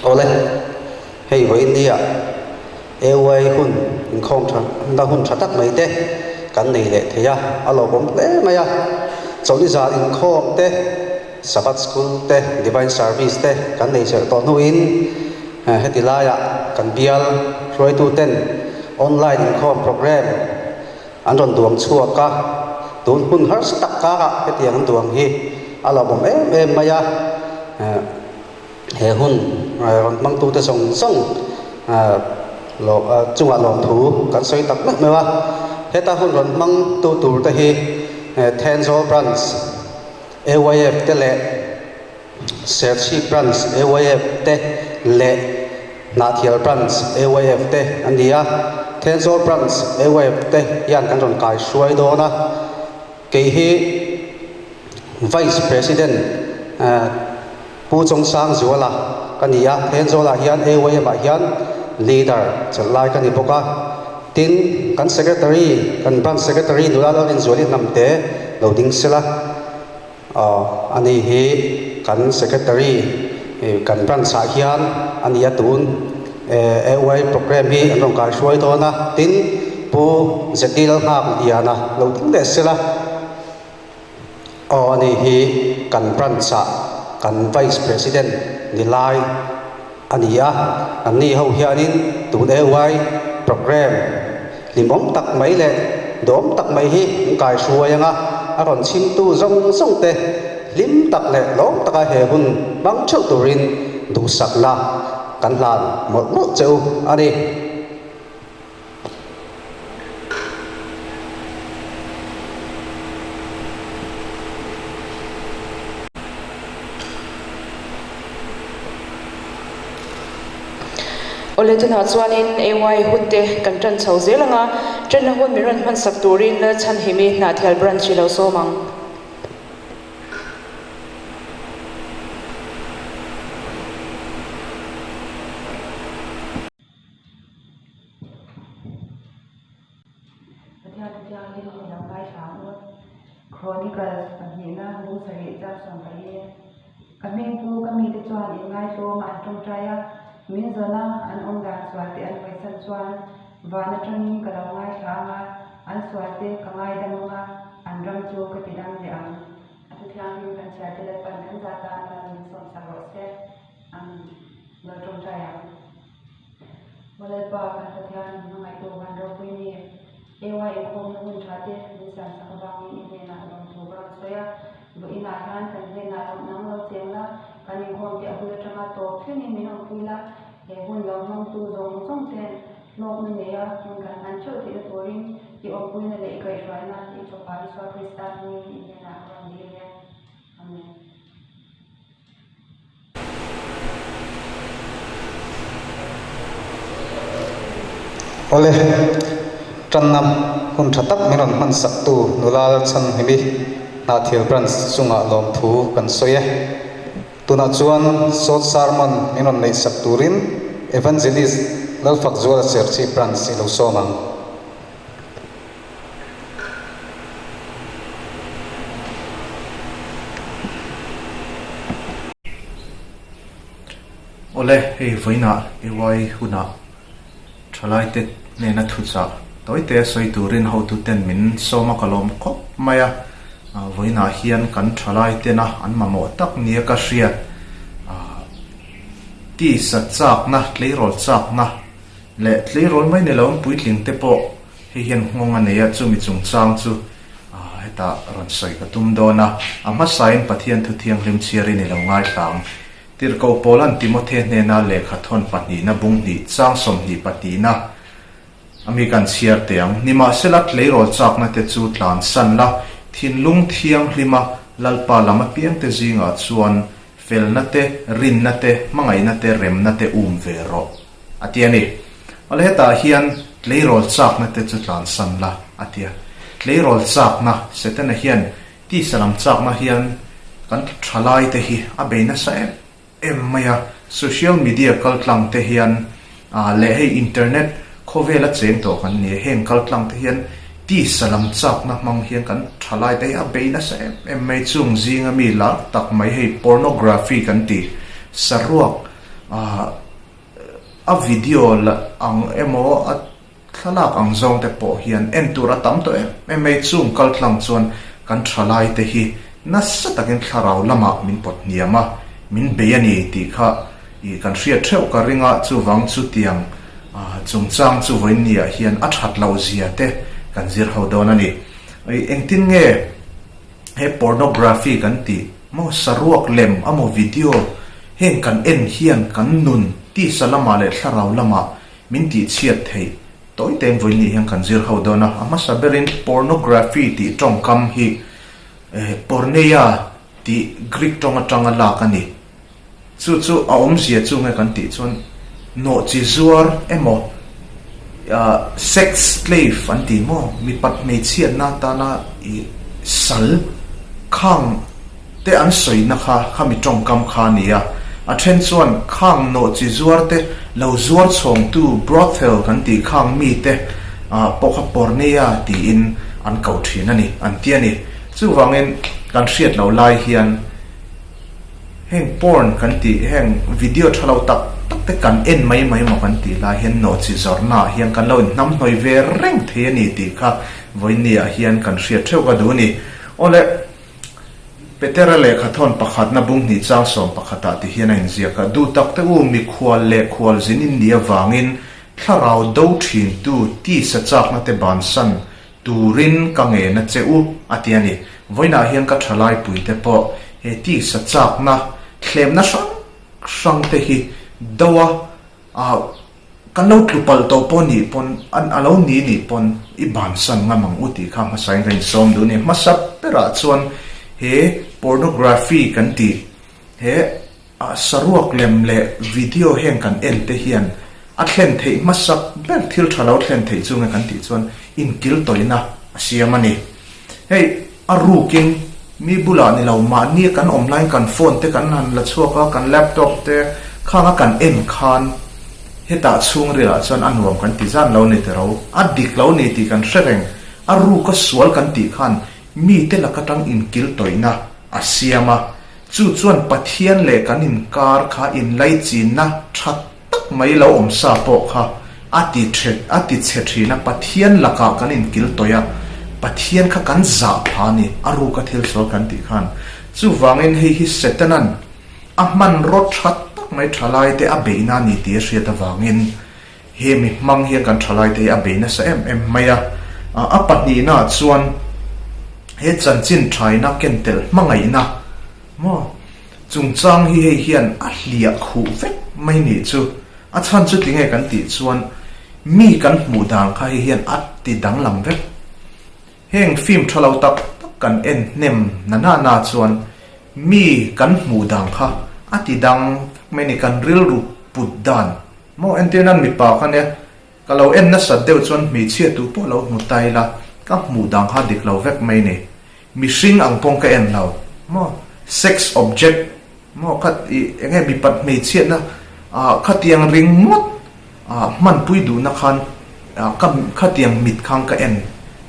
Awle, hei vawiin nia AY hun inkhawm tha na hun tha tak mai te kan nei leh thei a, a lawmawm hle mai a. Chawlhni zan inkhawm te, Sabbath School te, Divine Service te kan nei serh tawh hnuin heti laiah kan bial hruaituten online inkhawm program an rawn duang chhuak a, tun hun harsa tak karah hetiang an duang hi a lawmawm em em mai a. He hun rawn hmangtute zawng zawng chungah lawmthu kan sawi tak meuh meuh a. Heta hun rawn hmangtu turte hi Thenzawl Branch AYF te leh Serchhip Branch AYF te leh Hnahthial Branch AYF te an ni a. Thenzawl Branch AYF te hian kan rawn kaihruai dawn a. Kei hi Vice President Pu Chawngsang Zuala ka ni a, Thenzawlah hian AYM ah hian Leader chelh lai ka ni bawk a. Tin, kan Secretary, kan Branch Secretary Nula Lalrinzuali Hnamte lo ding sela, aw ani hi kan Secretary kan Branch ah hian a ni a tun AY program hi an rawn kaihruai dawn a. Tin, Pu ZD Lalngakliana lo ding leh sela. Aw ani hi kan branch ah kan vice president ni lai a ni a, anni ho hianin tun AY program hlimawm tak mai leh duhawm tak mai hi an kaihruai ang a, a rawn chhimtu zawng zawng te hlim tak leh lawm taka he hun hmang theuh turin duhsakna kan hlan mawlh mawlh che u a ni. Awle tunah chuanin AY hun te kan tan chho zel ang a, tanna hun min rawn hmansak turin Lalchhanhimi Hnahthial Branch hi lo sawm ang. Pathian thianghlim ni lo ngaithla ang u. Chronicles pahnihna lung sarih chang 14. Ka hmingpu ka mite chuan inngaihtlawma an tawngtai a, min zawna an awm dan sualte an hawisan chuan van atangin ka lo ngaithla ang a, an sualte ka ngaidam ang a, an ram chu ka tidam leh ang. A thu thianghlim kan chhiar te Lalpan kan zah tan a min sawmsak rawh se. Amen. Lo tawngtai ang. Aw Lalpa, kan Pathian min hmangaihtu van ropui mi, AY inkhawmna hun tha te min siamsak avangin i hnenah lawmthu ka rawn sawi a. Vawiinah hian kan hnenah lo nang lo cheng la, kan inkhawm te a bul atanga tawp thlengin min awmpui la, he hun lo hmangtu zawng zawng ten hlawkna neia hun kan hman theuh theihna turin i awmpuina leh i kaihhruaina i Fapa Isua Krista hmingin i hnenah ka rawn dil e. Amen. Awle, Tannam hun tha tak min rawn hman saktu nula Lalchhanhimi Hnahthial Branch chungah lawmthu kan sawi e. Tunah chuan Short Sermon min rawn neih sak turin Evangelist Lalfakzuala Serchhip Branch i lo sawm ang. Awle, hei vawiinah EY hunah thalaite hnena thuchah tawite sawi turin hotuten min sawm a ka lawm khawp mai a, vawiinah hian kan thalaitena an mamawh tak nia ka hriat tisa chakna, tleirawl chakna leh tleirawl mai ni lo puitling te pawh Hei hian nghawng a nei a, chumi chungchang chu hetah rawn sawi ka tum dawn a. A hmasain Pathian thu thianghlim chhiarin i lo ngaithla ang. Tirhkoh Paula'n Timothe hnena lehkha thawn pahnihna bung hnih chang 20 pahnihna a mi kan chhiar teh ang. Nimahsela tleirawl chakna te chu tlansan la, thinlung thianghlima Lalpa lam apiangte zingah chuan felna te, rinna te, hmangaihna te, remna te um ve rawh, a ti a ni. Awle hetah hian tleirawl chakna te chu tlansan la, a ti a. Tleirawl chakna, Setana hian tisa lam chakna hian kan thalai te hi a bei nasa em em mai a. Social media kaltlang te hian leh hei internet khawvel a cheng tawh kan ni a, heng kaltlang te hian tisa lam chakna hmang hian kan thalai te hi a bei nasa em em mai. Chung zinga mi lar tak mai hei pornography kan ti, saruak. A video la ang emaw a thlalak ang zawng te pawh hian en tur a tam tawh em em mai. Chung kal tlang chuan kan thalai te hi nasa takin thlarau lamah min pawt hniam a, min bei a ni tih kha ih kan hriat theuh ka ring a, chuvang chutiang chungchang chu vawiinniah hian a that loh zia te kan zir ho dawn a ni. Engtin nge he pornography kan tih maw saruak lem amaw video Heng kan en hian kan nun tisa lamah leh thlarau lamah min tihchhiat theih tawi tein vawiin hian kan zir ho dawn a. A hmasa berin pornography tih tawngkam hi porneia tih Greek tawng atanga lak a ni. Chu chu a awmzia chu nge kan tih chuan nawhchi zuar emaw sex slave an ti maw mipat hmeichhiatna atana i sal khang te an sawina kha khami tawngkam kha a ni a, a then chuan khang nawh chi zuar te lo zuar chhawngtu brothel kan tih khang mi te pawh kha porneia tiin an ko thin a ni, an ti a ni. Chuvangin kan hriat loh lai hian heng porn kan tih heng video tha lo tak tak te kan en mai mai maw kan tih lai hian nawh chi zawrhna ah hian kan lo inhnamhnawih ve reng thei a ni tih kha vawiinni ah hian kan hriat theuh ka duh a ni. Awle. Petera lehkhathawn pakhatna bung hnih chang sawm pakhatah ti hian a inziak a, Duh tak te u, mikhual leh khualzin in nih avangin thlarau do thintu tisa chakna te bansan turin ka ngen a che u, a ti a ni. Vawiinah hian ka thalaipui te pawh he tisa chakna thlemna hrang hrang te hi do a, Ah, kan lo tlu palh tawh pawh nih pawn, an a lo ni nih pawn i bansan ngam ang u tih kha hmasain ka insawm duh a ni. Hmasa berah chuan he pornography kan tih, he saruak lem leh video heng kan en te hian a thlen theih hmasak ber thil tha lo thlen theih chu nge kan tih chuan inkiltawihna a siam a ni. Hei a rukin mi bulah ni lo mahni kan awm laiin kan phone te kan han la chhuak a, kan laptop te khanga kan en khan hetah chhungrilah chuan a nuam kan ti zan lo ni tiro, a dik lo ni tih kan hre reng, a ruka sual kan tih khan mite lak atang inkil tawihna a siam a, chu chuan Pathian leh kan inkar kha inlaichinna tha tak mai lo awm sa pawh kha a ti the a ti chhe thin a, Pathian lakah kan inkil tawih a, Pathian kha kan zah pha a ni, a ruka thil sual kan tih khan. Chuvangin hei hi Setanan a hmanraw tha tak mai thalaite a beihna a ni tih a hriat avangin he mi hmang hian kan thalaite hi a bei nasa em em mai a. A pahnihnaah chuan he chanchin thaina ken telh hmangaihna maw? Chungchang hi hei hian a hliah khuh vek mai nih chu. A chhan chu tinge kan tih chuan mi kan hmuh dan kha hei hian a ti danglam vek. Heng film tha lo tak tak kan en hnem na na na chuan mi kan hmuh dan kha a ti dang vek mai ni, kan rilru put dan maw entir nan mipa kha nia ka lo en nasat deuh chuan hmeichhia tu pawh lo hmu ta ila ka hmuh dan kha dik lo vek mai ni. Mihring ang pawng ka en lo maw? Sex object maw kha i enge mipat hmeichhiatna ah khatiang ringawt ah hmanpui duhna khan ah ka khatiang mit khan ka en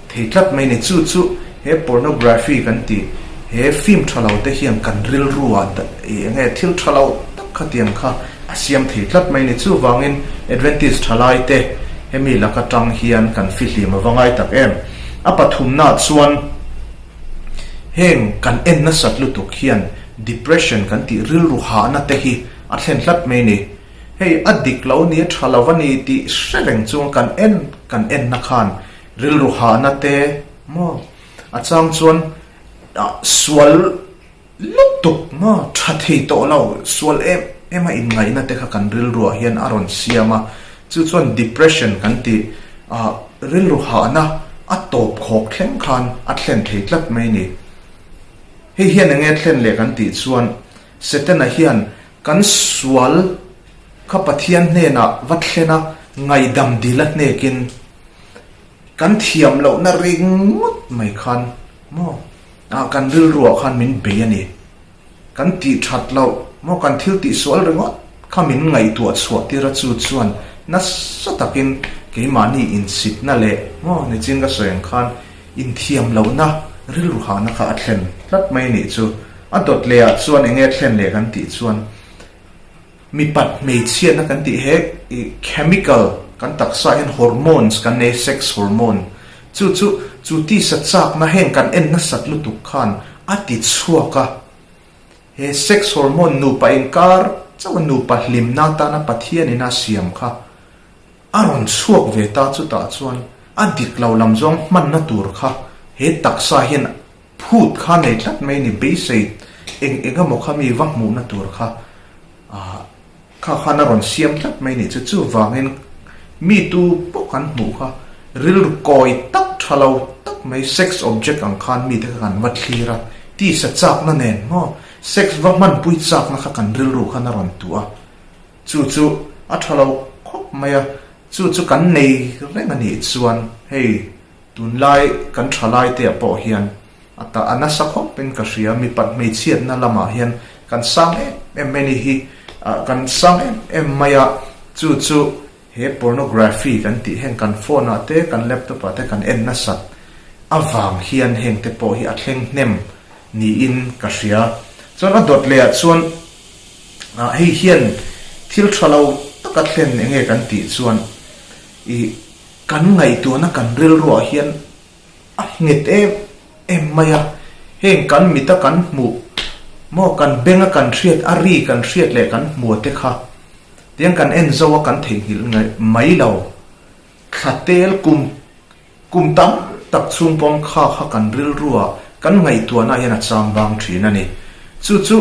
thei tlat mai ni. Chu chu he pornography kan tih he film tha lo te hian kan rilru ah i enge thil tha lo tak khatiang kha a siam thei tlat mai ni. Chuvangin Adventist thalai te hemi laka tang hian kan fihlim a va ngai tak em. A pathumnaah chuan heng kan en nasat lutuk hian depression kan tih rilru hahna te hi a thlen hlat mai a ni. Hei a dik lo ni, a tha lo a ni tih hre reng chuan kan en kan enna khan rilru hahna te maw a chang chuan sual Lutuk maw? Tha thei tawh lo, sual em em a inngaihna te kha kan rilruah hian a rawn siam a, chu chuan depression kan tih ah rilru hahna a tawp khawk thleng khan a thlen thei tlat mai ni. Hei hian enge thlen leh kan tih chuan Setana hian kan sual kha Pathian hnenah va thlen a, ngaihdam dil a hnekin kan thiam lohna ringawt mai khan maw? Ah kan rilruah khan min bei a ni. Kan tih that loh maw kan thil tih sual ringawt kha min ngaihtuah chhuah tir a chu chuan nasa takin keimahni insitna leh maw nichin ka sawi ang khan inthiam lohna rilru hahna kha a thlen tlat mai nih chu. A dawt leh ah chuan enge thlen leh kan tih chuan. Mipat hmeichhiatna kan tih he i chemical kan taksa hian hormones kan nei sex hormone chu chu chu tisa chakna heng kan en nasat lutuk khan a ti chhuak a. He sex hormone nupa inkar chauh a nupa hlimna atana Pathian in a siam kha a rawn chhuak ve ta chutah chuan a dik lo lam zawng hmanna tur kha he taksa hian phut kha nei tlat mai ni beisei eng eng emaw kha mi va hmuhna tur kha ah kha khan a rawn siam tlat mai ni chu chuvangin mi tu pawh kan hmuh kha rilru kawi tak tha lo tak mai sex object ang khan mite kha kan va thlir a tisa chakna nen maw sex va hmanpui chakna kha kan rilru khan a rawn tuah a chu chu a tha lo khawp mai a chu chu kan nei reng a nih chuan hei Tunlai kan thalaite ah pawh hian a ta a nasa khawp in ka hria, mipat hmeichhiatna lamah hian kan sang em em mai ni hi, kan sang em em mai a, chu chu he pornography kan tih heng kan phone ah te kan laptop ah te kan en nasat avang hian heng te pawh hi a thleng hnem niin ka hria. Chuan a dawt leh ah chuan hei hian thil tha lo taka thlen enge kan tih chuan ih Kan ngaihtuahna kan rilruah hian a nghet em em mai a, heng kan mita kan hmuh maw kan benga kan hriat a ri kan hriat leh kan hmuh te kha tiang kan en zo a kan theihnghilh mai lo. Thla tel kum kum tam tak chhung pawng kha kha kan rilruah kan ngaihtuahna hian a cham bang thin a ni. Chu chu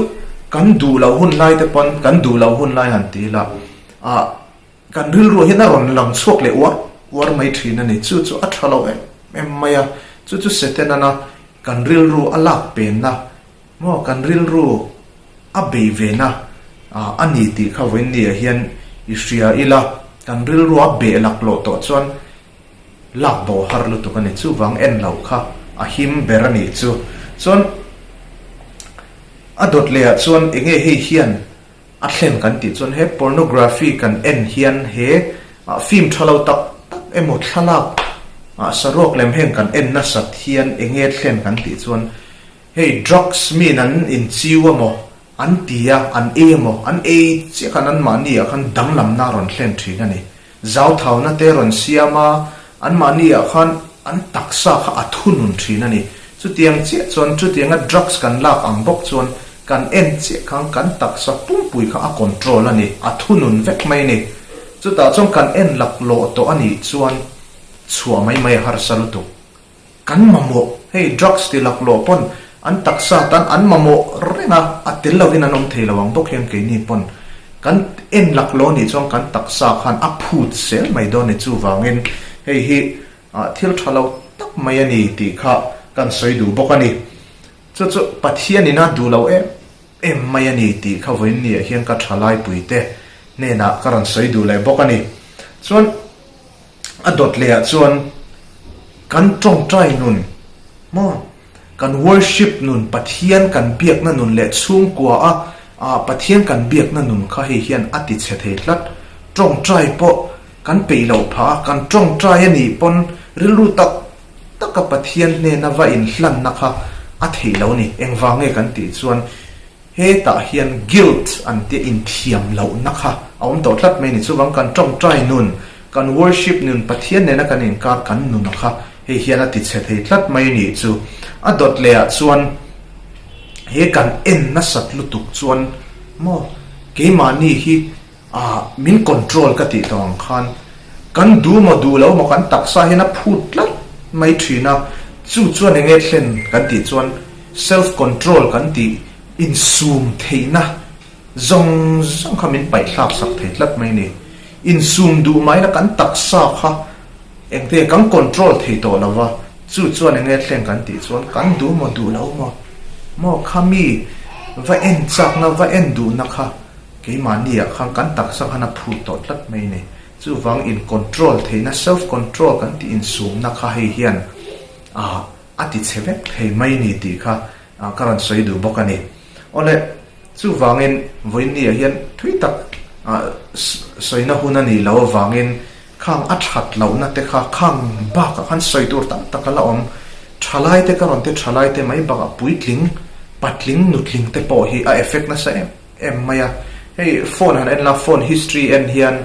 kan duh loh hun lai te pawn kan duh loh hun lai han ti ila ah Kan rilru hian a rawn lang chhuak leh uar uar mai thin a ni. Chu chu a tha lo em em mai a. Chu chu Setenana kan rilru a lak penna maw kan rilru a bei vena a ni tih kha vawiinniah hian i hria ila kan rilru a beh laklawh tawh chuan lak bo har lutuk a ni. Chuvang en loh kha a him ber a nih chu. Chuan a dawt lehah chuan enge hei hian A thlen kan tih chuan he pornography kan en hian he film tha lo tak tak emaw thlalak saruak lem heng kan en nasat hian enge thlen kan tih chuan hei drugs min an inchiu emaw an ti a an ei emaw an ei chiah khan anmahni ah khan danglamna a rawn thlen thin a ni. Zauthauna te rawn siam a, anmahni ah khan an taksa kha a thunun thin a ni. Chutiang chiah chuan chutianga drugs kan lak ang bawk chuan kan en chiah khan kan taksa pumpui kha a control a ni, a thunun vek mai a ni. Chutah chuan kan en laklawh tawh a nih chuan chhuah mai mai a harsa lutuk. Kan mamawh, hei drugs ti laklawh pawn an taksa tan an mamawh reng a, a tel lovin an awm thei lo ang bawk hian keini pawn kan en laklawh anih chuan kan taksa khan a phut zel mai dawn a ni. Chuvangin hei hi thil tha lo tak mai a ni tih kha kan sawi duh bawk a ni. Chu chu Pathianin a duh lo em em mai a ni tih kha vawiinniah hian ka thalaipuite hnenah ka rawn sawi duh leh bawk a ni. Chuan. A dawt leh ah chuan kan tawngtai nun maw, kan worship nun, Pathian kan biakna nun leh chhungkua a ah Pathian kan biakna nun kha hei hian a ti chhe thei tlat. Tawngtai pawh kan peih loh phah a, kan tawngtai a nih pawn rilru tak taka Pathian hnena va inhlanna kha a theih lo ni. Engvang nge kan tih chuan Hetah hian guilt an tia inthiam lohna kha a awm tawh tlat mai a ni. Chuvang kan tawngtai nun, kan worship nun, Pathian nena kan inkar kan nuna kha hei hian a ti chhe thei tlat mai a nih chu. A dawt lehah chuan he kan en nasat lutuk chuan maw keimahni hi ah min control ka tih tawh ang khan kan duh maw duh lo maw kan taksa hian a phut tlat mai thin a, chu chuan enge thlen kan tih chuan self control kan tih insum theihna zawng zawng kha min paih thlak sak thei tlat mai a ni. Insum duh mai la kan taksa kha engte kan control thei tawh lo va, chu chuan enge thlen kan tih chuan kan duh maw duh lo maw maw kha mi va en chakna va en duhna kha Keimahni ah khan kan taksa khan a phut tawh tlat mai a ni. Chuvang in control theihna, self control kan tih insumna kha hei hian ah a ti chhe vek thei mai ni tih kha ka rawn sawi duh bawk a ni. Awle, chuvangin vawiinni ah hian thui tak ah sawina hun a nih loh avangin khang a that lohna te kha khang bakah khan sawi tur tam tak a la awm. Thalai te ka rawn ti thalai te mai bakah puitling, patling, nutling te pawh hi a effect nasa em. em mai a, Hei phone han en la, phone history en hian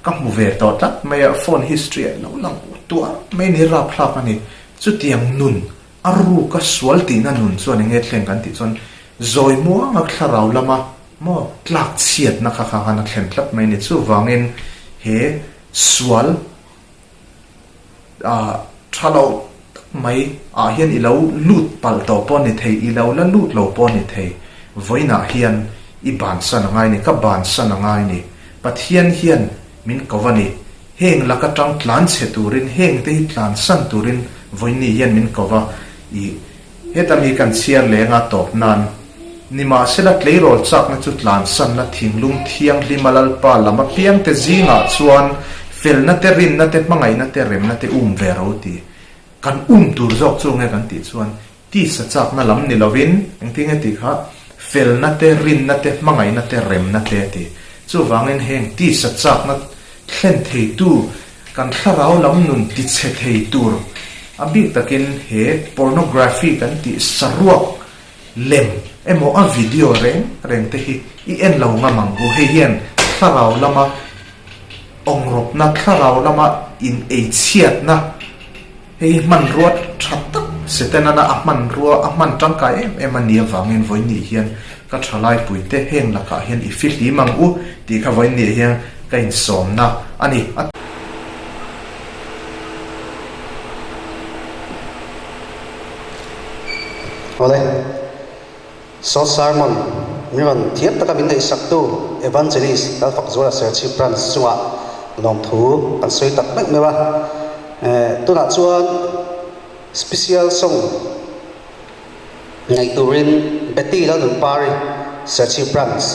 ka hmu ve tawh tlat mai a, phone history ah lo lang tuar mai ni rapthlak a ni. Chutiang nun a ruka sual tihna nun chuan enge thleng kan tih chuan zawi muanga thlarau lama maw tlak chhiatna kha kha khan a thlen tlat mai a ni. Chuvangin he sual ah tha lo tak mai ah hian i lo lut palh tawh pawh a ni thei, i lo la lut lo pawh a ni thei. Vawiinah hian i bansan a ngai a ni, ka bansan a ngai a ni. Pathian hian min ko a ni. Heng lak atang tlan chhe turin, heng te hi tlan san turin vawiinni hian min ko va. I heta mi kan chhiar leng a tawp nan. Nimahsela tleirawl chakna chu tlan sanna thinglung thianghlim a Lalpa lam apiang te zingah chuan felna te, rinna te, hmangaihna te, remna te um ve ro ti. Kan um tur zawk chu nge kan tih chuan tisa chakna lam ni lovin engtin nge tih kha felna te, rinna te, hmangaihna te, remna te a ti. Chuvangin heng tisa chakna thlen theitu kan thlarau lam nun tichhe thei tur a bik takin he pornography kan tih saruak Lem emaw a video reng reng te hi i en lo ngam ang u. Hei hian thlarau lama awngrawpna, thlarau lama in ei chhiatna, hei hi hmanrua tha tak Setanana a hmanrua a hman tangkai em em a ni avangin vawiinni hian ka thalaipui te heng lakah hian i fihlim ang u tih kha vawiinni hian ka insawmna a ni. Awle, Short Sermon min rawn thiam taka min neih saktu Evangelist Lalfakzuala Serchhip Branch chungah lawmthu kan sawi tak meuh meuh a. Tunah chuan Special Song nei turin Betty Lalnunpari Serchhip Branch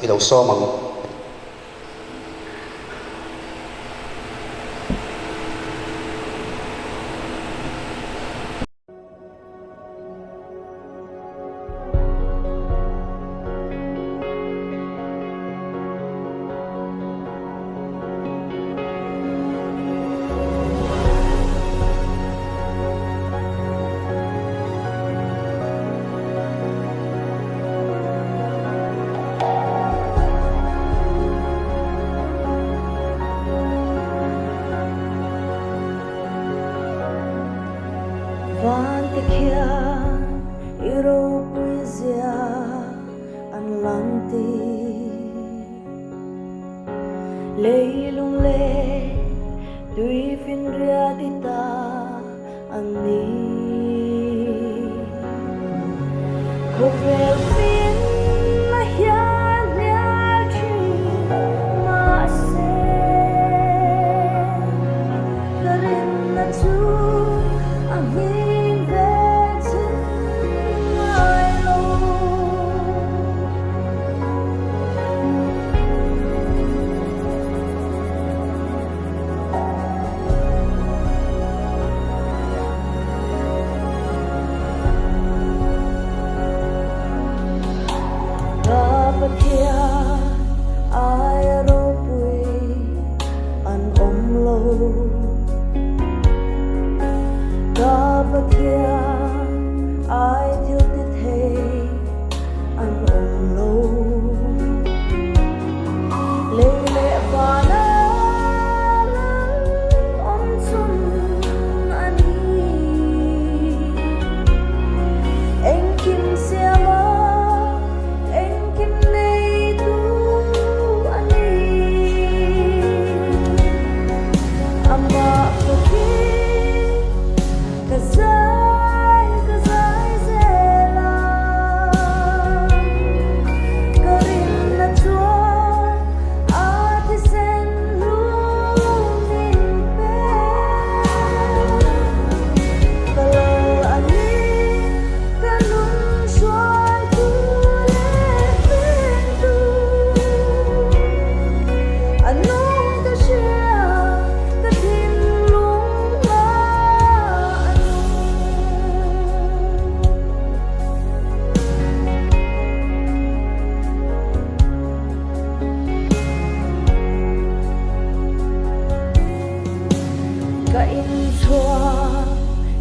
i lo sawm ang. Vante khian i ropui zia an lan ti. Leilung leh tuifinriat i ta an ni. Khawvel finna hian hnial thin mahse ka rinna chu a nghing ve chin ngai lo. Ka Pathian aia ropui an awm lo. Ka Pathian ai thil ti thei an awm lo. Lei leh vana lal awm chhun a ni. Engkim siama engkim neitu a ni. Amah fakin ka zai ka zai zel a. Ka rinna chuan a thisen hlu min pe. Ka lo a ni ka nun hruaitu leh vengtu. A nung ka hria ka thinlung hma a nung. Ka inchhuah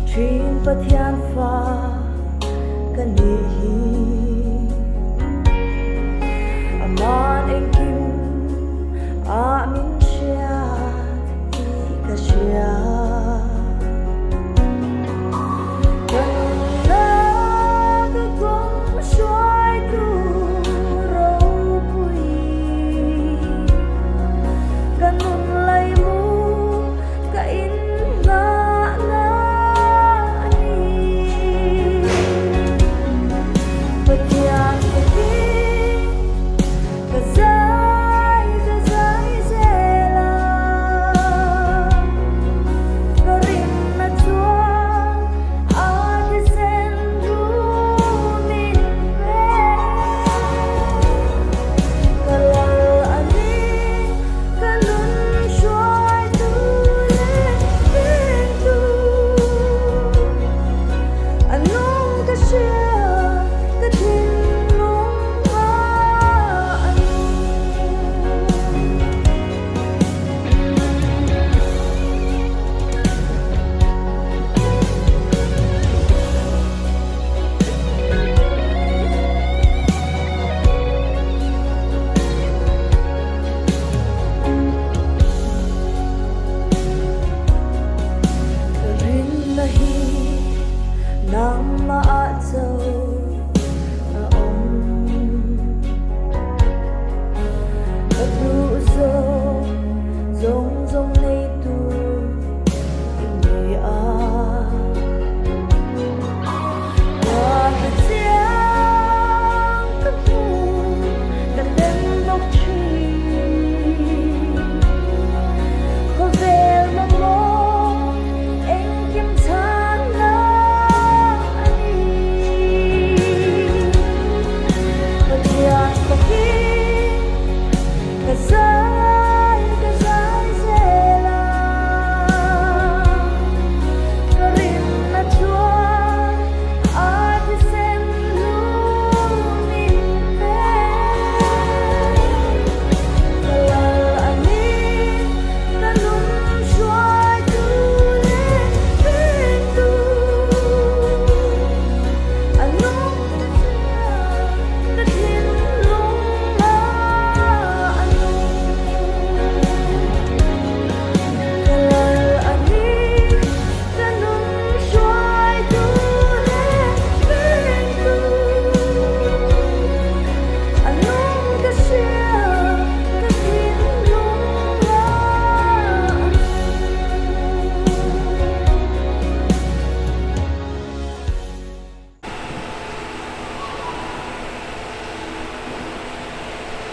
thin Pathian fa ka nih hi.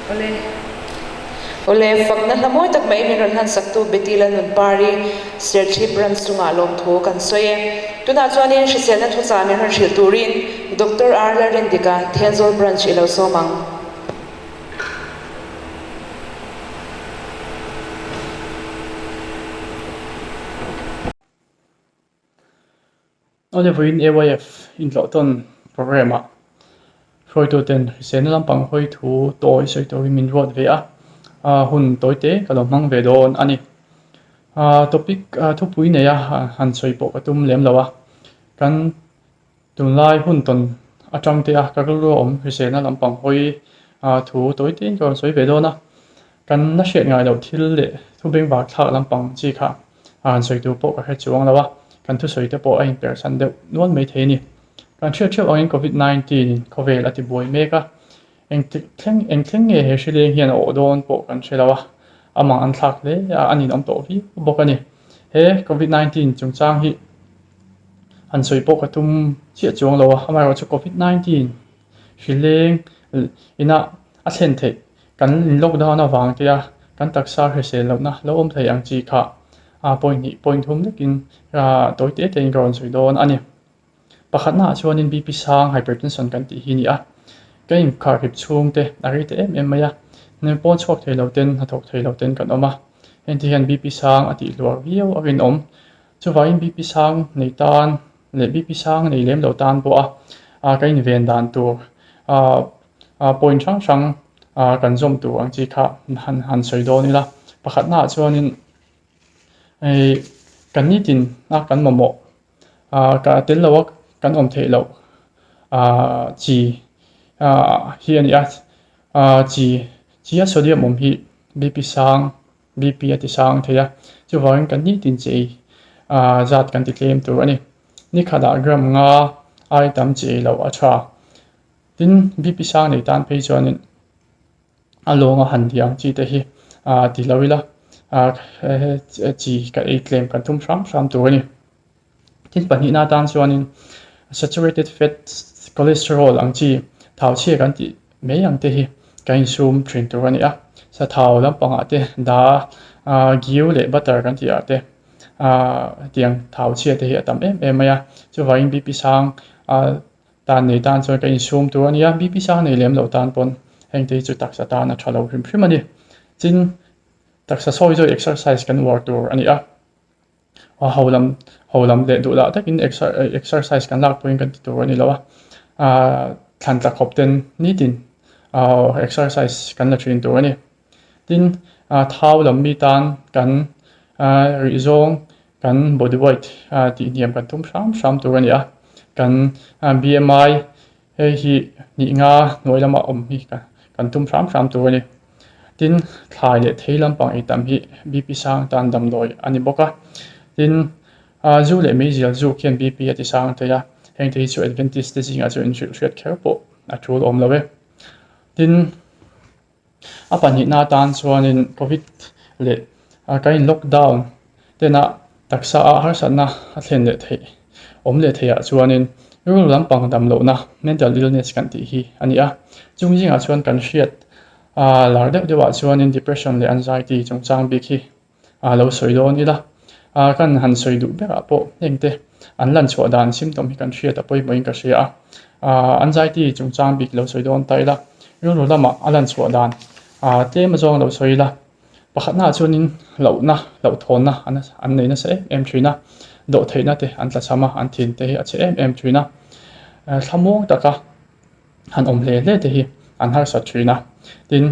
Awle. Awle, fakna hla mawi tak mai min rawn hlan saktu Betty Lalnunpari, Serchhip Branch chungah lawmthu kan sawi e. Tunah chuanin hriselna thuchah min rawn hrilh turin Doctor R Lalrindika, Thenzawl Branch i lo sawm ang. Awle vawiin AYF intlawhtawn programme ah hruaituten hriselna lampang hawi thu tawi sawi turin min ruat ve a, hun tawi te ka lo hmang ve dawn a ni. Topic thupui neia han sawi pawh ka tum lem lo a, kan Tunlai hun tawn atang te a ka rilru a awm hriselna lampang hawi thu tawi tein ka rawn sawi ve dawn a, kan la hriat ngai loh thil leh thu bengvar thlak lampang chi kha a han sawi tur pawh ka hre chuang lo a, kan thusawi te pawh a inpersan deuh nual mai thei a ni. Kan hriat theuh angin Covid 19 in khawvel a ti buai mek a, engtik thleng eng thleng nge he hrileng hian a awh dawn pawh kan hre lo a, amah an thlak hle a, a ninawm tawh viau bawk a ni. He Covid 19 chungchang hi Han sawi pawh ka tum chiah chuang lo a, amaherawhchu Covid 19 hrileng ina a thlen theih kan in lockdown avang te a kan taksa hrisel lohna lo awm thei ang chi kha a point hnih point thum lekin tawi te tein ka rawn sawi dawn a ni. Pakhatna ah chuanin BP sang hypertension kan tih hi a ni a, ka inkharkhip chhung te a rei ta em em mai a, pawn chhuak thei lo ten hnathawk thei lo ten kan awm a, heng te hian BP sang a tih hluar viau a rinawm. Chuvangin BP sang nei tan leh BP sang nei lem lo tan pawha kan inven dan tur point hrang hrang kan zawm tur ang chi kha han han sawi dawn ila. Pakhatnaah chuanin hei kan nitin a kan mamawh ka tel loa kan awm theih loh chi hi a ni a, chi chi a sodium awm hi BP sang BP a ti sang thei a, chuvangin kan nitin che ei zat kan ti tlem tur a ni. Ni khatah gram nga ai tam che ei loh a tha. Tin, BP sang nei tan phei chuanin a lawnga han di ang chi te hi ti lo ila, chi kan ei tlem kan tum hram hram tur a ni. Thil pahnihna atan chuanin saturated fat, cholesterol ang chi thau chhia kan tih mai ang te hi kan insum thin tur a ni a. Sathau lampangah te da giu leh butter kan tih ah te hetiang thau chhia te hi a tam em em mai a. Chuvangin BP sang tan nei tan chuan kan insum tur a ni a, BP sang nei lem lo tan pawn heng te hi chu taksa tan a tha lo hrim hrim a ni. Tin, taksa sawi zawi exercise kan uar tur a ni a. A ho lam ho lam leh duh lah takin exercise kan lak pawhin kan ti tur a ni lo a, ahh thlan tla khawp ten nitin ahh exercise kan la thin tur a ni. Tin, ah thau lam mi tan kan ah rih zawng kan body weight ah tih hniam kan tum hram hram tur a ni a, kan BMI Hei hi hnih nga hnuai lama awm hi kan tum hram hram tur a ni. Tin, thlai leh thei lampang ei tam hi BP sang tan damdawi a ni bawk a. Tin, zu leh meizial zuk hian BP a ti sang thei a, hengte hi chu Adventist te zingah chuan inhrilh hriat kher pawh a tul awm lo e. Tin, A pahnihna atan chuanin Covid leh kan in lockdown tena taksa a harsatna a thlen leh theih awm leh theihah chuanin rilru lampang dam lohna mental illness kan tih hi a ni a. Chung zingah chuan kan hriat lar deuh deuhah chuanin depression leh anxiety chungchang bik hi a lo sawi dawn ila, a kan han sawi duh berah pawh hengte an lan chhuah dan symptom hi kan hriat a pawimawhin ka hria a, ah anxiety chungchang bik lo sawi dawn ta ila, rilru lamah a lan chhuah dan ah tlem azawng lo sawi ila, pakhatnaah chuanin hlauhna hlauhthawnna an nei nasa em em thin a, dawhtheihna te an tlachham a, an thin te hi a chhe em em thin a, thlamuang taka. han awm hle hle te hi an harsat thin a, tin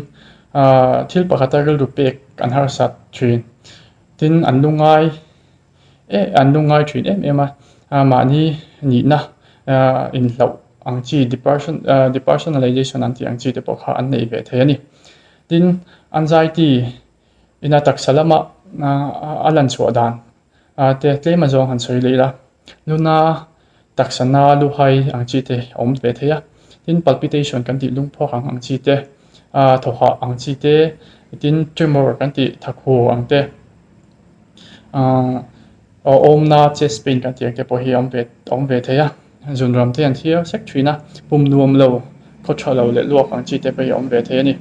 ahh thil pakhata rilru pek an harsat thin, tin an lungngai eh an lungngai thin em em a, mahni nihna ahh inhlauh ang chi depression ahh depersonalization an tih ang chi te pawh kha an nei ve thei a ni, tin anxiety ina taksa lama a lan chhuah dan te tlem azawng han sawi leh ila. Luna taksa na luhai ang chi te a awm ve thei a, tin palpitation kan tih lungphawk ang ang chi te, ah thawhah ang chi te, tin tremor kan tih thakhu ang te, ah awmna chest pain kan tih ang te pawh hi a awm ve a awm ve thei a, zunram te an thiar sek thin a, pum nuam lo khaw tha lo leh luak ang chi te pawh hi a awm ve thei a ni.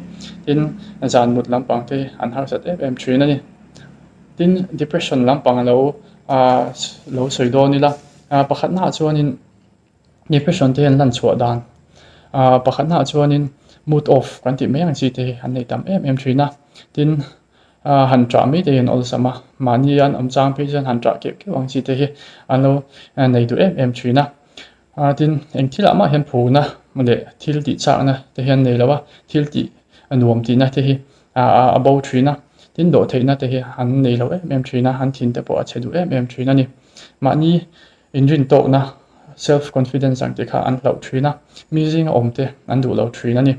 Tin, zan mut lampang te an harsat em em thin a ni. Tin, depression lampang lo lo sawi dawn ila, pakhatnaah chuanin depression te hian lan chhuah dan pakhatnaah chuanin mood off kan tih mai ang chi te hi an nei tam em em thin a. Tin, han ṭah mai te hi an awlsam a, mahni an awm chang phei chuan han ṭah keuh keuh ang chi te hi an lo nei duh em em thin a. Tin, eng thilah mah hian phurna leh thil tih chakna te hian nei lo a, thil tih nuam tihna te hi a bo thin a, tin dawhtheihna te hi an nei lo em em thin a, an thin te pawh a chhe duh em em thin a ni. Mahni inrintawkna, self confidence ang tih kha an hlauh thin a, mi zinga awm te an duh lo thin a ni.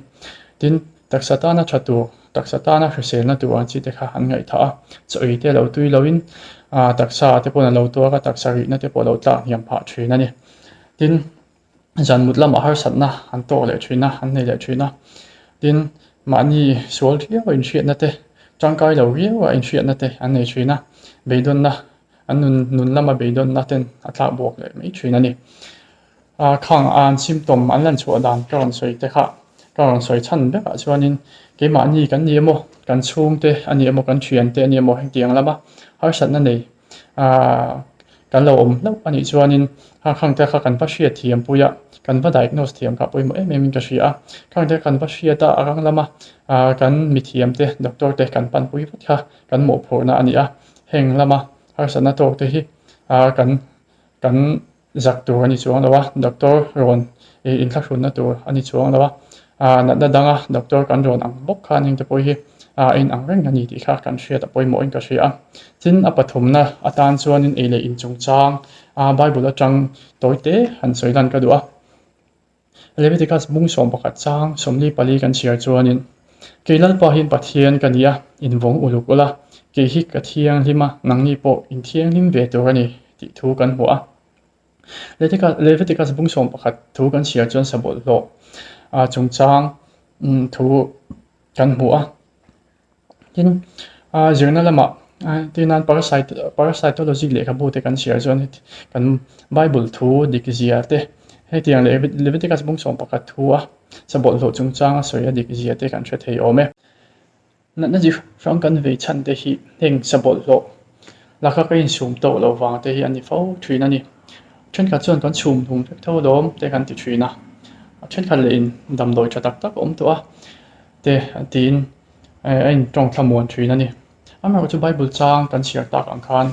Tin, taksa tana tha tur, taksa tana hriselna tur ang chi te kha an ngaihthah a, chaw ei te lo tui loin taksa te pawh a lo tuar a, taksa rihna te pawh a lo tlak hniam phah thin a ni. Tin, zan mut lamah harsatna an tawk leh thin a, an nei leh thin a. Tin, mahni sual riau a inhriatna te, tangkai lo riau a inhriatna te an nei thin a, beidawnna, an nun nun lama beidawnna ten a tlak buak leh mai thin a ni. Khang an symptom an lan chhuah dan ka rawn sawi te kha ka rawn sawi chhan berah chuanin keimahni kan ni emaw, kan chhungte a ni emaw, kan thiante a ni emaw hetiang lama harsatna nei Aaa kan lo awm hlauh a nih chuanin khangte kha kan va hriat thiam pui a, kan va diagnose thiam kha pawimawh em em in ka hria a, khangte kan va hriat a a rang lama aaa kan mithiam te doctor te kan pan pui vat kha kan mawhphurhna a ni a, heng lama harsatna tawk te hi aaa kan kan Zak tur a ni chuang lo a, doctor rawn ih inthlahrunna tur a ni chuang lo a, ah natna danga doctor kan rawn ang bawk khan engte pawh hi ah a inang reng a ni tih kha kan hriat a pawimawhin ka hria a. Tin, a pathumna atan chuanin ei leh inchungchang ah Bible atang tawi te han sawi lan ka duh a. Leviticus bung 11 chang 44 kan chhiar chuanin, Kei Lalpa hi Pathian ka ni a, invawng uluk ula, kei hi ka thianghlim a, nangni pawh in thianghlim ve tur a ni, tih thu kan hmu a. Leviticus bung 11 thu kan chhiar chuan sabawlhhlawh chungchang thu kan hmu a. Tin, zirna lamah tinan parasite parasitology lehkhabu te kan chhiar chuan kan Bible thu dik zia te hetiang leh Leviticus bung 11 thu a sabawlhhlawh chungchang a sawi a dik zia te kan hre thei awm e. Natna chi hrang kan vei chhan te hi heng sabawlhhlawh laka ka insum tawh loh vang te hi a ni fo thin a ni. Thenkhat chuan kan chhum hlum vek tho lawm te kan ti thin a, thenkhat leh in damdawi tha tak tak a awm tawh a. Te tiin a intawng thlamuan thin a ni. Amaherawhchu Bible chang kan chhiar tak ang khan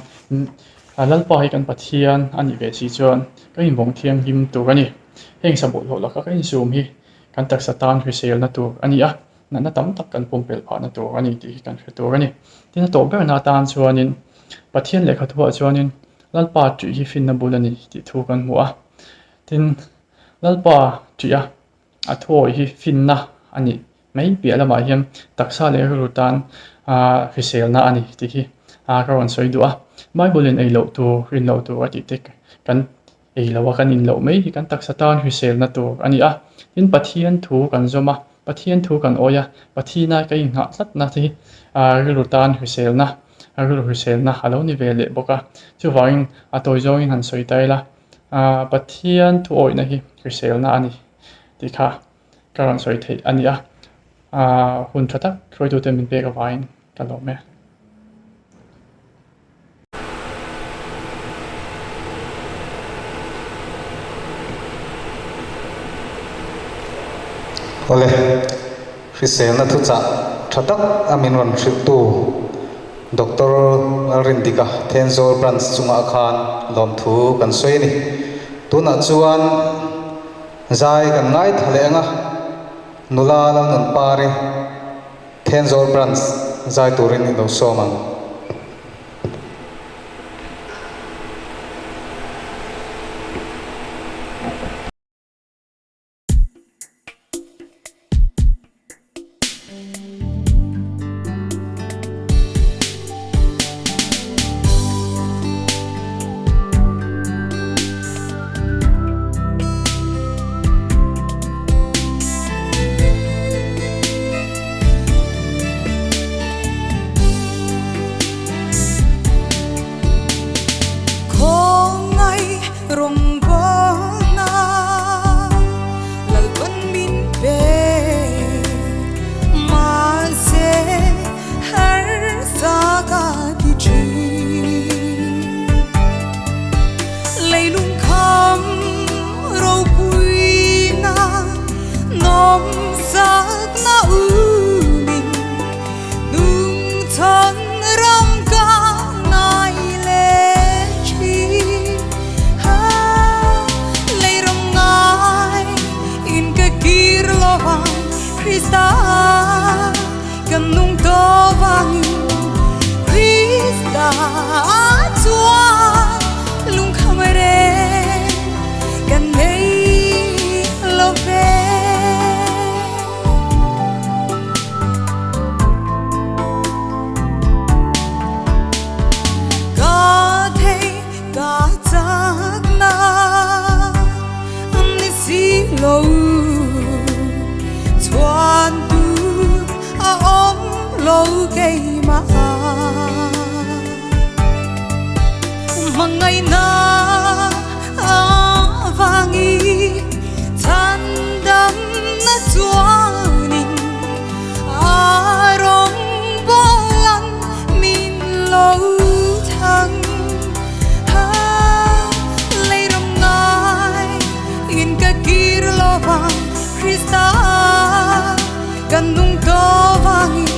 Lalpa hi kan Pathian a nih ve si chuan ka invawng thianghlim tur a ni. Heng sabawlhhlawh laka ka insum hi kan taksa tan hriselna tur a ni a, natna tam tak kan pumpelh phahna tur a ni tih hi kan hre tur a ni. Tin a tawh berna atan chuanin Pathian lehkha thuah chuanin Lalpa ṭih hi finna bul a ni tih thu kan hmu a. Tin, Lalpa ṭih a A thuawi hi finna a nih mai piah lamah hian taksa leh rilru tan hriselna a ni tih hi ka rawn sawi duh a. Bible in ei loh tur, rin loh tur a tih te kan ei loh a, kan in loh mai hi kan taksa tan hriselna tur a ni a. Tin, Pathian thu kan zawm a, Pathian thu kan awi a, Pathina ka inghah tlatna hi rilru tan hriselna, rilru hriselna a lo ni ve leh bawk a. Chuvangin a tawi zawngin han sawi ta ila. Pathian thuawihna hi hriselna a ni tih kha ka rawn sawi theih a ni a, hun tha tak hruaitute min pek avangin ka lawm e. Awle, hriselna thuchah tha tak a min rawn hrilhtu. Doctor Lalrindika Thenzawl Branch chungah khan lawmthu kan sawi a ni. Tunah chuan zai kan ngaithla leh ang a, nula Lalnunpari Thenzawl Branch zai turin i lo sawm ang. Krista kan nung tawh vangin Krista chuan lungkham reng kan nei lo ve. Ka thei ka chakna ni si lo chhuan tur a awm lo keimah hmangaihna avangin chhandamna chuanin a rawngbawlan min lo thlang a leiram ngai in ka kir lovang Krista kan nung tawh vangin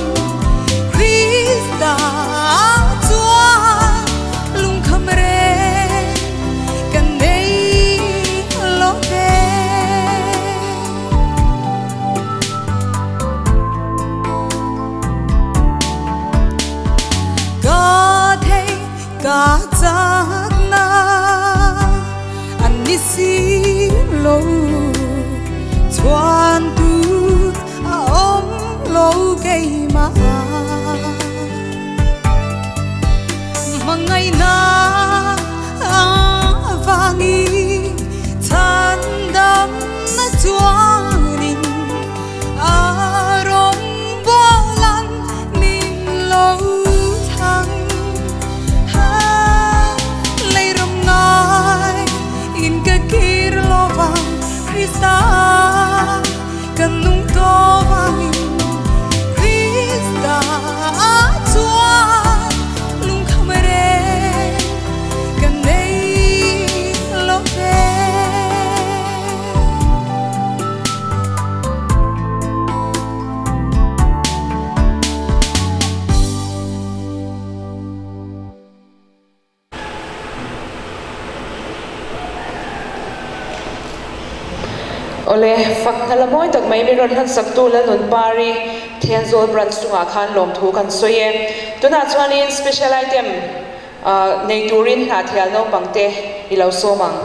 Krista chuan lungkham reng kan nei lo ve. Ka thei ka chakna an ni si lo chhuan tur a awm lo keimah hmangaihna avangin chhandamna chuanin a rawngbawlan min lo thlang a leiram ngai in ka kir lovang Krista kan nung tawh vangin Krista chuan lungkham reng kan nei lo ve. Awle, fak hna la mawi tak mai min rawn hlansak tu Lalnunpari Thenzawl Branch chungah khan lawmthu kan sawi e. Tunah chuanin Special Item nei turin Hnahthial naupang te i lo sawm ang.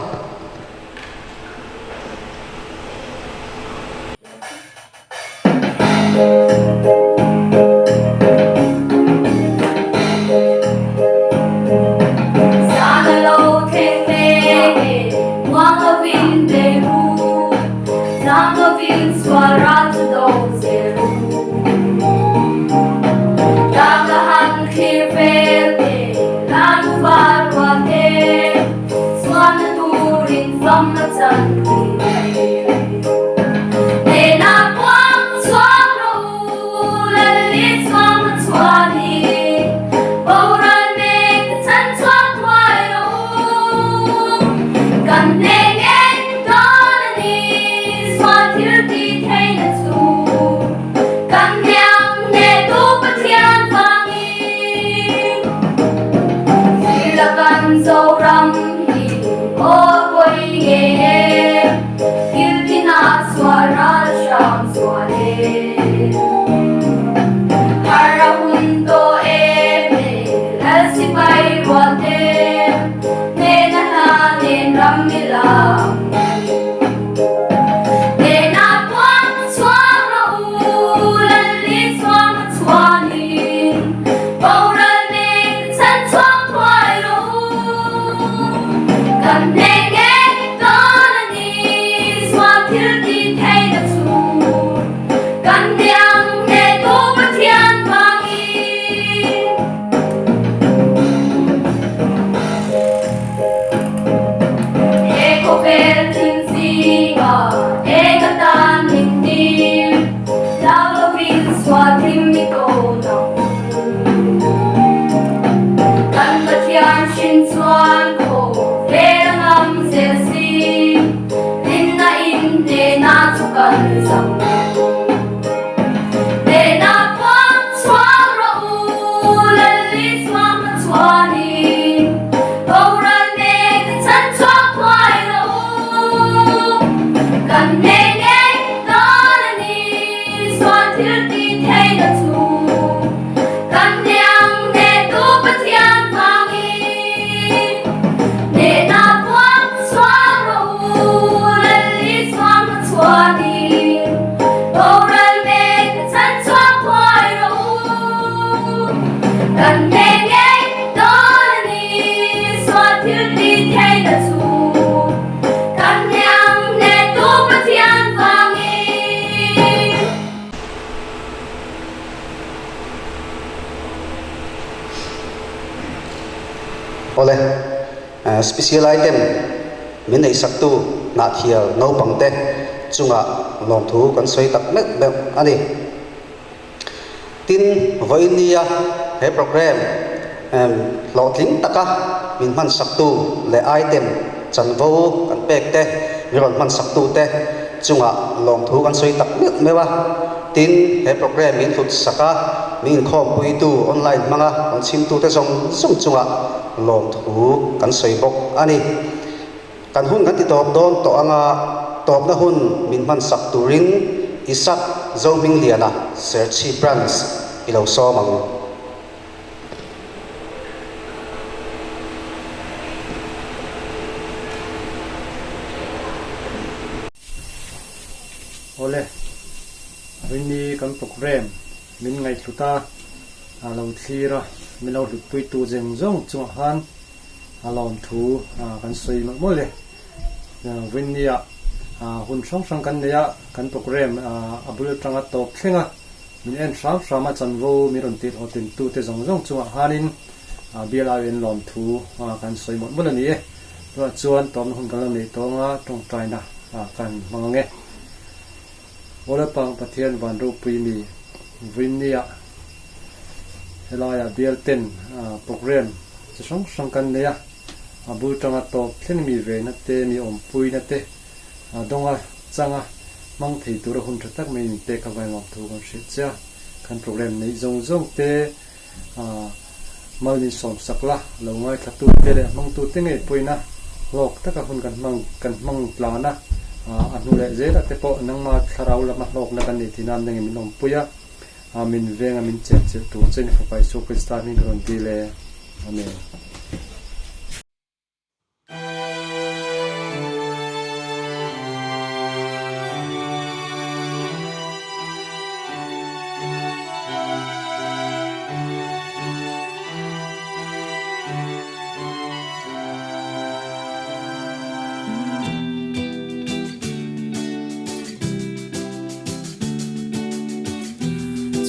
Awle, special item min neihsaktu Hnahthial naupangte chungah lawmthu kan sawi tak meuh meuh a ni. Tin, vawiin nia he programme hlawhtling taka min hmansaktu leh item chanvo kan pek te, min rawn hmansaktu te chungah lawmthu kan sawi tak meuh meuh a. Tin, he programme min hlutsak a, min inkhawmpuitu online hmanga rawn chhimtute zawng zawng chungah lawmthu kan sawi bawk a ni. Kan hun kan ti tawp dawn tawh anga tawpna hun min hmansak turin Isak Zohmingliana Serchhip Branch i lo sawm ang. Awle, Rini kan programme min ngaihhlut a, a lo thlir a, min lo hlutpuitu zeng zawng chungah khan a lawmthu kan sawi mawlh mawlh e. Vawinia hun hrang hrang kan nei a, kan programme a bul atanga tawp thleng a, min en hram hram a chanvo min rawn tih hlawhtlin tute zawng zawng chungah khanin bial aiin lawmthu kan sawi mawlh mawlh a ni e. Tunah chuan tawpna hun kan lo neih tawng a, tawngtaina kan hmang ang e. Awlapang Pathian van ropui mi Vawinia helaiah bial ten programme chi hrang hrang kan nei a, a bul tanga tawp thleng mi vehna te, mi awmpuina te dawnga changa hmang thei tura hun tha tak mai min pek avangin lawmthu kan hrilh che a, kan programme neih zawng zawng te Mal min sawm sak la, lo ngaithla te leh hmangtu te ngei pawhin a hlawk taka hun kan hmang kan hmang tlan a, a hnu leh zel a te pawh nangma thlarau lama hlawkna kan nei thin a, nangin min awmpui a, min veng a min chenchilh tur che ni Fapa Isua Krista hming ka rawn dil e. Amen.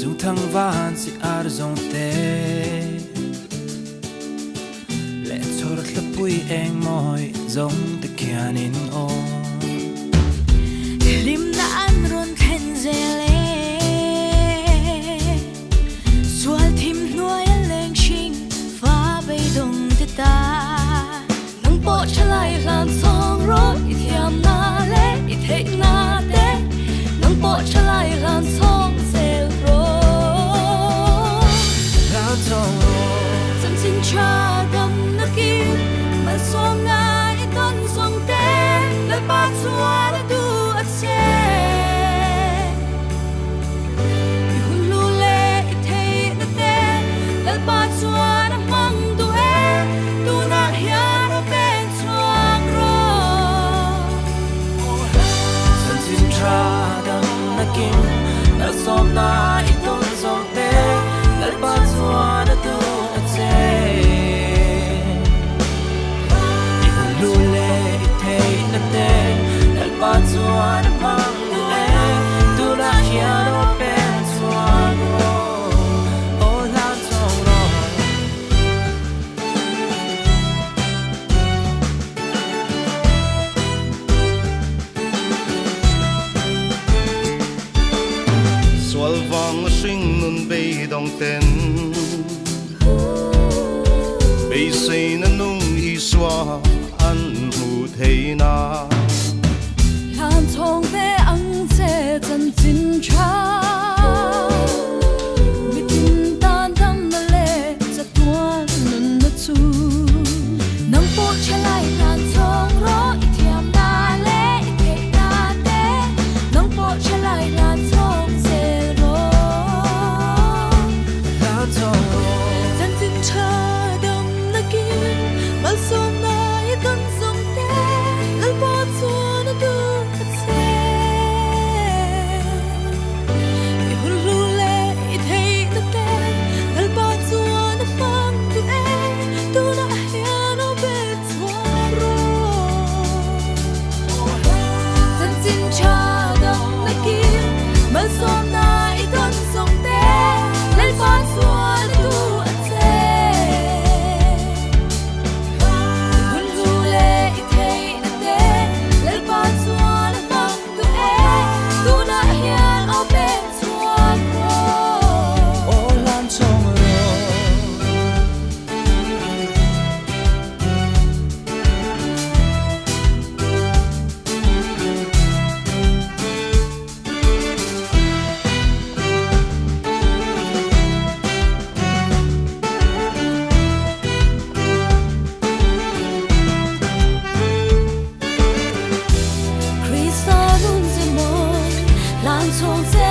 Chung thang van si ar zong te Leh chhawr thlapui eng mawi zawng te khianin aw. Hlimna an rawn thlen zel e. Sual thim hnuaia leng hring fa beidawng te ta. Nang pawh thalai hlan chawng rawh i thiamna leh i theihna te. Nang pawh thalai hlan chawng zel rawh. Hlan chawng rawh. Chanchin tha damna kim malsawmna i tawn zawng te Lalpa chuan a duh a che. I hun hlu leh i theihna te Lalpa chuan a hmang duh e, tunah hian a pen chhuak rawh. Chanchin tha damna kim malsawmna i tawn zawng te Lalpa chuan a duh a che. I hun hlu leh i theihna te Lalpa chuan a hmang duh e, tunah hian aw pen chhuak rawh, aw hlan chawng rawh. Sual vang hring nun beidawng ten Beiseina nung Isua an hmu thei na. Hlan chhawng ve ang che chanchin tha. Mitin tan damna leh chatuan nunna chu. Nang pawh thalai hlan chhawng rawh i thiamna leh i theihna te. Nang pawh thalai hlan chhawng zel rawh. Hlan chhawng. chhawng che.